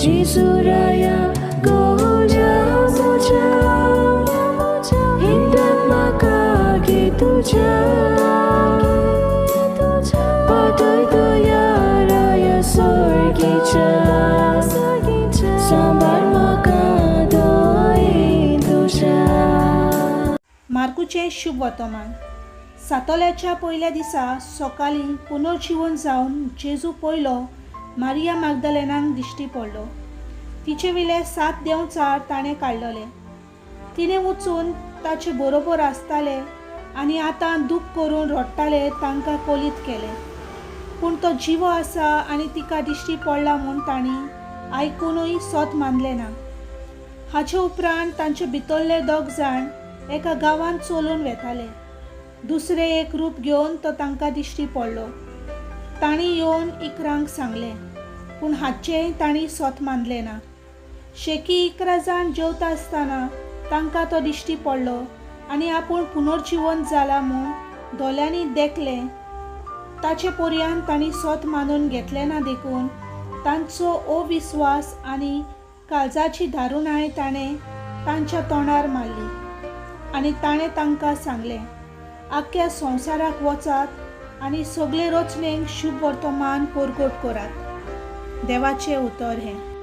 जेजू राया गोड्या म्हज्या हिंदन म्हाका गे तुज्या पाटय तुया राया सर्गीच्या सांबाळ म्हाका दोये तुज्या. मार्कुचें शुभ वर्तमान. सातोल्याच्या पयल्या दिसा सकाळीं पुनर्जिवन जावन जेजू पयलो मारिया मागदलेनाक दिश्टी पडलो. तिचे वयले सात देंवचार ताणें काडलेले. तिणें वचून ताचे बरोबर आसताले आनी आतां दूख करून रडटाले तांकां कोलीत केलें. पूण तो जिवो आसा आनी तिका दिश्टी पडला म्हूण तांणी आयकुनूय सोत मानलें ना. हाचे उपरांत तांचे भितरले दोग जाण एका गांवांत चलून वेताले. दुसरें एक रूप घेवन तो तांकां दिश्टी पडलो. तांणी येवन इकरांक सांगलें, पूण हाचेंय तांणी सोत मानलें ना. शेकी 11 जाण जेवता आसतना तांकां तो दिश्टी पडलो आनी आपूण पुनर्जिवन जाला म्हूण दोळ्यांनी देखलें ताचे पर्यान तांणी सोत मानून घेतलें ना. देखून तांचो अविस्वास आनी काळजाची दारुणाय ताणें तांच्या तोंडार मारली आनी ताणें तांकां सांगलें, आख्ख्या संवसाराक वचात आनी सगळे रचणेक शुभ वर्तमान परगट करात. देवाचें उतर हें.